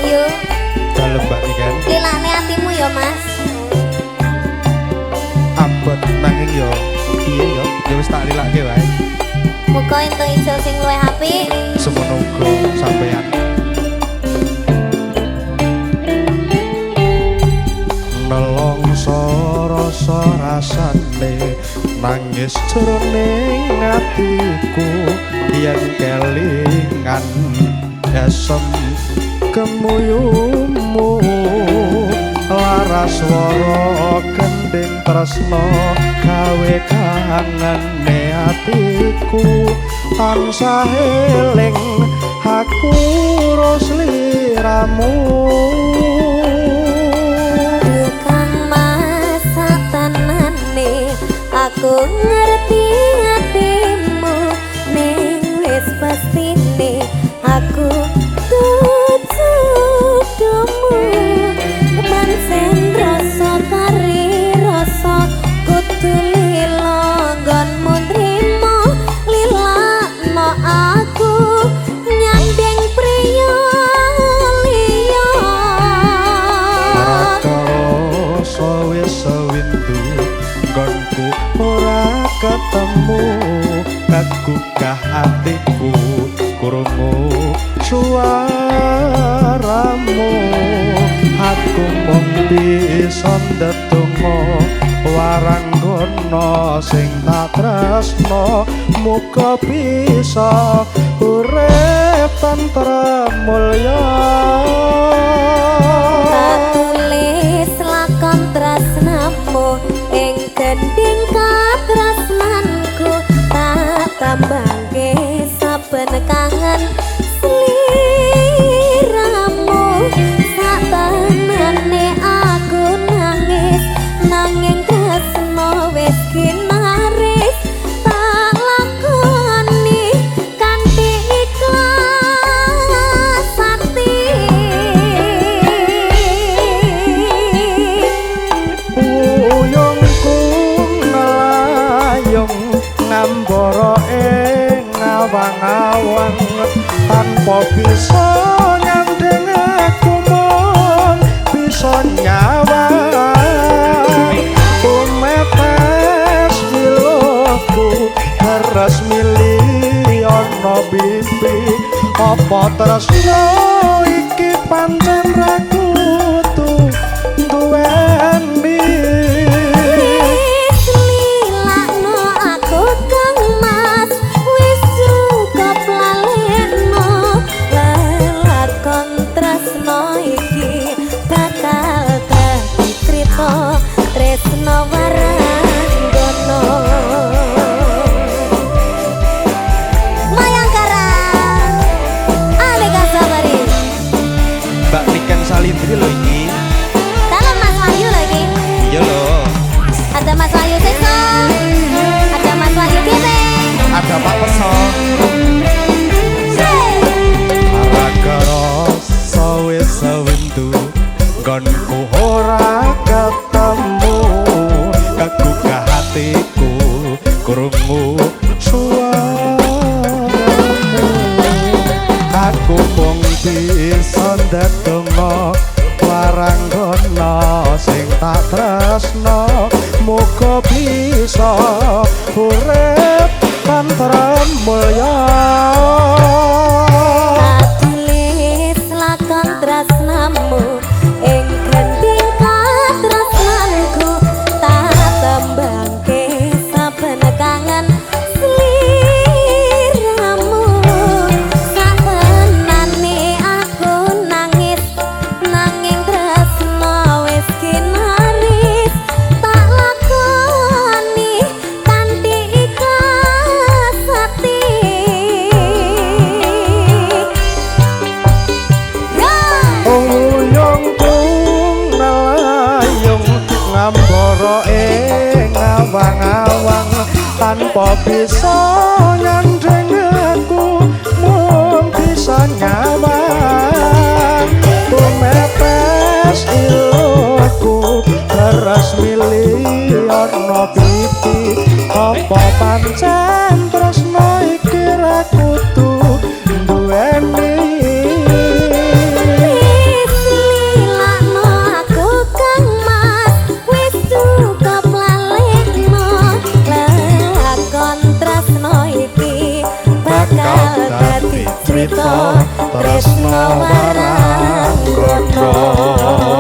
Wahyu. Dalem Mbak Niken. Lilakne atimu ya Mas. Abot nanging yo piye yo, ya wis tak lilake wae. Muga entuk ijo sing luwih apik. Semono uga sampeyan. Nelongso rasa rasane nangis jroning atiku yen kelingan esem kemuyumu laras swara gending tresno gawe kangene atiku tansah eling aku ros liramu. Aku ngerti hatimu ning wis pastine aku tujudumu pancen rasa kari rasa kudu lila nggonmu nrimo lilakno aku nyandeng priya liya. Ora kerasa wis sewindu nggonku ora ketemu kegugah atiku krungu suaramu aku mung bisa ndedonga waranggono sing tak tresno muga bisa urip tentrem mulya. Tak tulis lakon tresnamu ing gending katresnanku tak tambangke saben kangen sliramu satanane aku nangis nanging tresno wis kinaris tak lakoni kanthi ikhlas ati. Uyungku ngelayung ngambara ing awang-awang tanpa bisa nyanding aku mung bisa nyawang tumetes wiluhku deres mili ana pipi apa tresno iki pancen ra kudu duweni. Wis lilakno aku Kang Mas wis cukup lalekno lelakon tresno iki bakal dadi crita tresno waranggono. Mayangkara Aneka Sabari. Mbak Niken Salindri lho iki. Salam Mas Wahyu lho iki. Iya lho. Ada Mas Wahyu Sekso, ada Mas Wahyu Giting. Ada Pak Peso. Ora kerasa wis sewindu nggonku ora ketemu kegugah atiku krungu suaramu aku mung bisa ndedonga waranggono sing tak tresno muga bisa urip tentrem mulya. Tak tulis lakon tresnamu ing gending katresnanku tak tembangke saben kangen sliramu satenane aku nangis nanging tresno wis kinaris tak lakoni kanthi ikhlas ati. Uyungku ngelayung ngambara ing awang-awang tanpa bisa nyanding aku mung bisa nyawang tumetes iluhku deres mili ana pipi apa pancen tresno iki ra kudu duweni. Wis Crita tresno marang gondo.